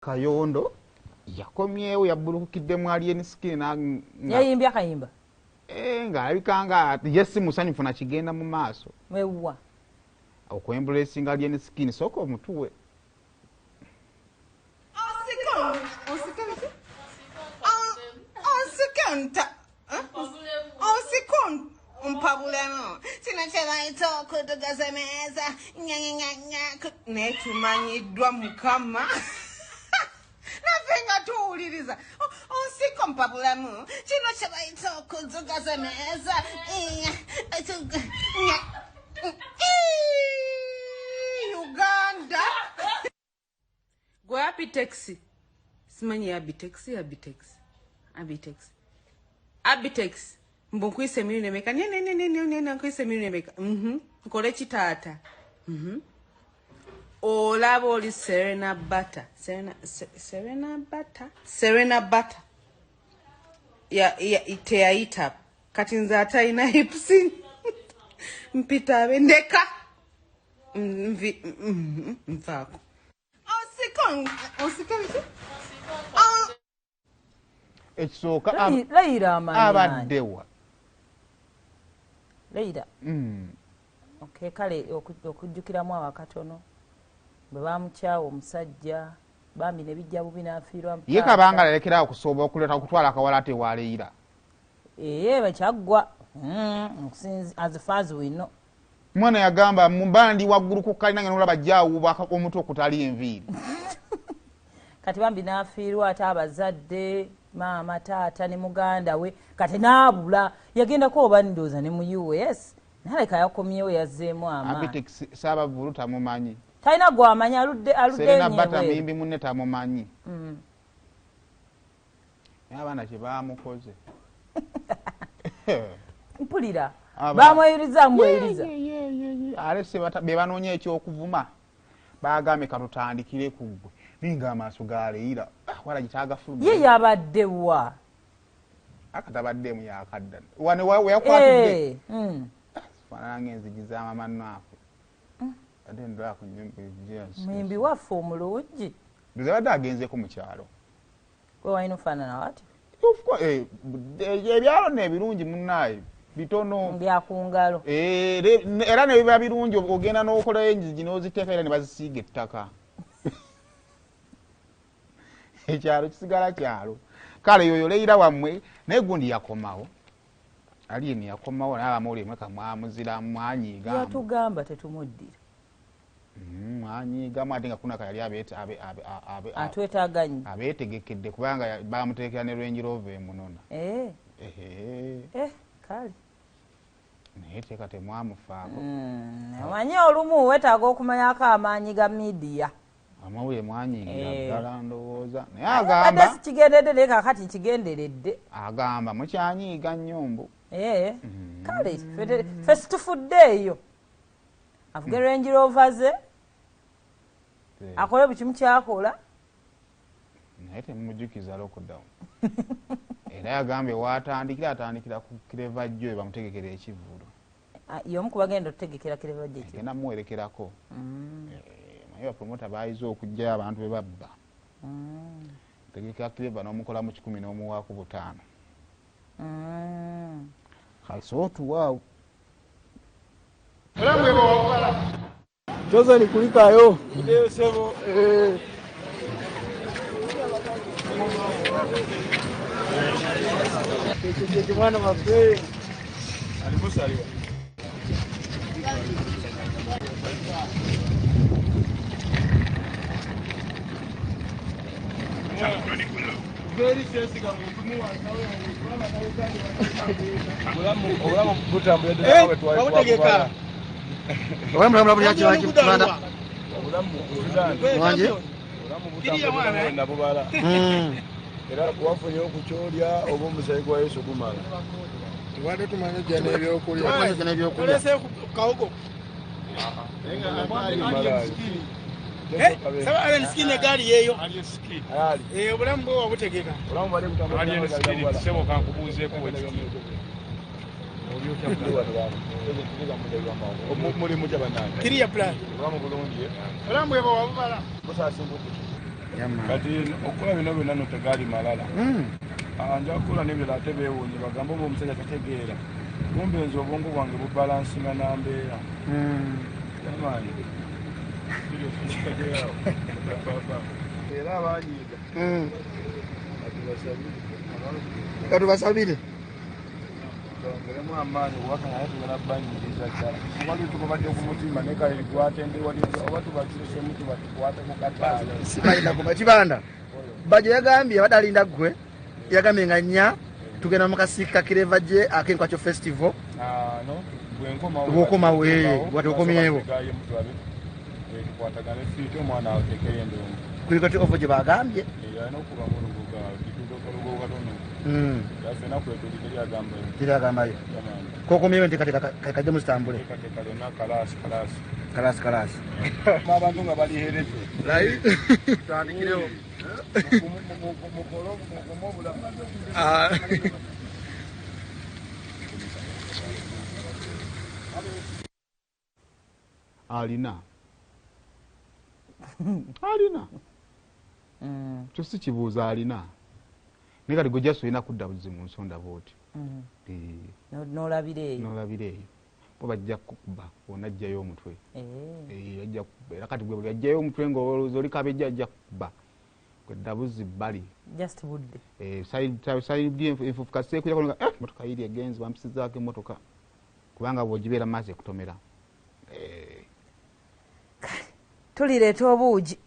Kayondo yakomyewo, yabbulukukidde mu Alien Skin. Yayimbye akayimba. Ng'alabika nga ye si musanyufu nakigenda mu maaso. Mwewa. Okwembulesinga Alien Skin, sooka omutuwe. Mpabulemu kino kye bayita okudugaza emeeza nyanyanyanya, naye tumanyiddwa Mukama naffe nga tuwuliriza onsiko. Mpabulemu kino kye bayita okudugaza emeeza. Uganda. Gwe Abitex, simanyi Abitex, Abitex, Abitex, Abitex, mbu nkwisa emirundi emeka? Nenenenene, nkwisa emirundi emeka? Nkole kitaata. Olaba oli Serena Butter, Serena, Serena Butter, Serena Butter ya, ya, teyayita. Kati nze atalina hips mpita abe ndeka nvi nvaako. Onsiko, onsiko biki? Ekisooka Leira amanyi. Abaddewa? Leira. Okay, kale okujjukiramu awo akatono bwe bamukyawa omusajja, bambi ne bijja bubi n'afiirwa. Ye kabanga alekerawo okusobola okuleeta okutwala akawala ate waleira. Ee, bakyaggwa as far as we know. Mwana yagamba mba ndi waggulu ku kalina nga nolaba jawuba omutwe okutali enviiri. Kati bambi n'afiirwa ate abazadde, maama, taata ne muganda we. Kati n'abula, yagendako oba ndowooza ne mu US, naleka yakomyewo, yazzeemu amaanyi. Abitex saabavulu tamumanyi. Talina gwamanyi, aludde aludde. Serena Bata Enyewe. Muyimbi munne tamumanyi. Naye abaana kye bamukoze. Mpulira bamweyiriza, mweyiriza. Alese be banoonya ekyokuvuma, bagambye katutandikire ku ggwe, naye nga amaaso galeira wala gitagafuluma. Ye yabadde wa? Akatabaddemu yakadda wano weyakwatidde. Eh. Faanana ngaenzigi z'amamanaafu ate ndala ku nyumba. Muyimbi waffe omulungi. Nze badde agenzeko mu kyalo. Gwe walina ofaanana wati. Of course, ebyalo nno ebirungi munnaaye bitono. Byakungalo. Eh, era ne biba birungi, ogenda n'okolayo enzigi n'oziteeka era ne bazisiiga ettaka. Ekyalo kisigala kyalo. Kale yoyo Leira wammwe, naye gundi yakomawo, Alien yakomawo, naye abamawulire mweka mwamuzira, mwanyiigamu. Yatugamba tetumuddira. Mwanyiigamu ate nga kunaka yali Atwetaaga nnyo. Abeetegekedde kubanga bamuteekera ne Range Rover emunona. Eh, Ehe. Eh, kale. Naye teeka temwamufaako. Omanyi olumu weetaaga okumanyako amaanyi ga media. Amawulire mwanyiigira. Eh. Ddala ndowooza naye Abadde agamba sikigenderedde, naye kakati nkigenderedde. Agamba mukyanyiiga nnyo mbu. Eh, kale ffe situfudde eyo, avuge Range Rover ze, akole buli kimu kyakola. Naye temumujjukiza lockdown. Era yagambye waatandikira, atandikira ku Clever Joy, bamutegekera ekivvulu. Ah, y'omu ku bagenda otutegekera Clever Joy. Agenda muwerekerako. Eh, naye bapromota bayize okugjayo abantu be babba. Tegekera Clever n'omukolamu 100 n'omuwaako 5. Kale sootuwaawo. Chosen kulikayo. Sebo. Eh. Kyekyo mwana waffe. Alimusaliwa. Very sesiga muntu muwangawe. Obulamu butambula ddala bwe twali Wabutegeka. Obulamu bulamu buli kimanda. Obulamu butambula. Wangi? Obulamu butambula ddala nabubala. Era wafunye okukyolya oba omusayi gwa Yesu gumala. Tubadde tumanyi ojja n'ebyokulya. Ojja n'ebyokulya. Olese kawogo. Saba Alien Skin egaali yeeyo. Eh, obulamu bwe wabutegeka. Obulamu bwali butambula. Alien Skin, ssebo, kankubuuzeeko bwe kiti. Mulimu gya bannange. Kiriya plan. Obulamu bulungi. Obulamu bwe wabubala. Busasimbukuki. Kati okukola bino byonna no tegaali malala. Nja kukola n'ebirala ate beewuunye bagambe oba omusajja tategeera. Kumbe nze obwongo bwange bubalansinga na mbeera. Yamaani. Era abanyiiga. Katubasabire. Twongeremu amaanyi obubaka naye tugenda kubanyigiriza ddala. Waliwo tubabadde ku mutima naye kale gwatendewaliriza oba tubakyusemu tubatukwate ku kataala. Sibalina kuba Kibanda. Bajjo yagambye abadde alinda ggwe, yagambye nga nnya tugenda mu kasiika Kireva gye ak'Enkwakyo Festival. Bw'okomawo, bw'ati okomyewo. Tukwatagane fiiti omwana ateekeyo endongo. Kuliko ti ovo gye bagambye. Alina okubamu olugoga, olugogo katono. Ffenna kwetuli teri agambayo. Teri agambayo. Kokomyewo enteekateeka kajje muzitambule. Enteekateeka yonna kalaasi kalaasi. Kalaasi kalaasi. Abantu nga bali herefe. Tutandikirewo. Mukume obulamu. Alina. Alina. Kyo si kibuuzo alina. Naye kati gwe just olina kudda buzi mu nsonda bw'oti. N'olabira eyo. N'olabira eyo. Bo bajja kukuba bw'onajjayo omutwe. Ajja kukuba. Era kati gwe buli ajjayo omutwe ng'olowooza oli kabejja ajja kukuba. Gwe dda buzzi bbali. Just budde. Side enfuufu kaseekuyako nga emmotoka yiri egenze bampisizaako emmotoka. Kubanga bw'ogibeera mu maaso ekutomera. Tulireeta obuugi.